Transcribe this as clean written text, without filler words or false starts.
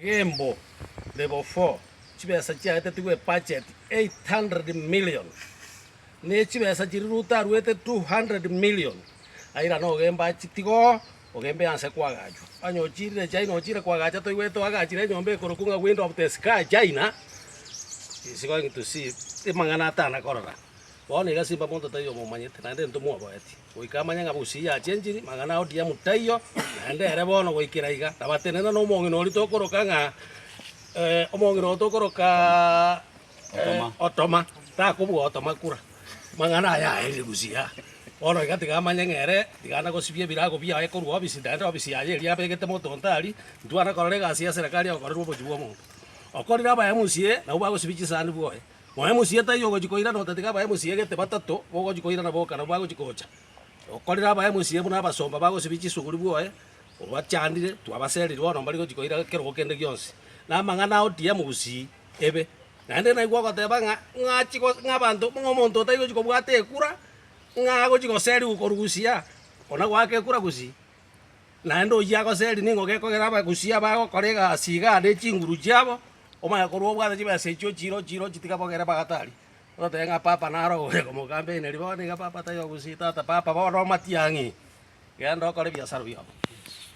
Gembo level 4 chibesa chiaetetigwe ebudget 800 million ne chibesa chiria Ruto aruete 200 million airane ogembe achitige oo ogembe anse koagachwa. Onye ochirire China ochire koagacha toigwete oagachire enyomba ekorokwa ng'a window of the sky China is going to see amang'ana atana korora. Bono iga simba monto taiyo omomanyete naende ntomwoboeti. Goika amanye ng'a Gusii yachenchiri, mang'ana a ODM taiyo, naende ere bono goikera iga, nabatenena na omong'ina oria tokoroka ng'a omong'ina oyo tokoroka Otoma, takobua Otoma kura, mang'ana aya aerire Gusii aa. Bono iga tiga amanye ng'a ere tiga ana gosibia ebirago biaye korwa ofisi naende ofisi yaye eria abegete motonto aria, intwe ana korora egasi ya serikali egokorerwa obochio bwa omonto. Okorire aba MCA nabwo bagosibia chisani bwoye. Nonya mosie taiyo ogochia koirana otatiga abaye mosie gete batato bogochia koirana boka nabwo bagochia gocha. Okorire abaye mosie buna abasomba bagosibia chisuguri bwoye, obachandire, twabaserire bono mbari gochia koira kerogo kende gionsi. Na amang'ana ao tiya mogusii ebe. Naende naigwa ogoteba ng'a ng'achi go ng'a abanto ng'a omonto otari gochia kobwata ekura, ng'a agochia goseriwa korwa gusii aa, ona goaka ekura gusii. Naende oyio agoseria nigo gekogera abagusia bagokora egasi igaa ne chinguru chiabo, omanye korwa obwate chibesa echio ochire ochire ochitiga bogere bagatari. Ogoteba ng'a papa naro ogocha komokampeneria bono iga papa taiyo gusii tata papa bono omatiang'i, genda okore ebiasara biago.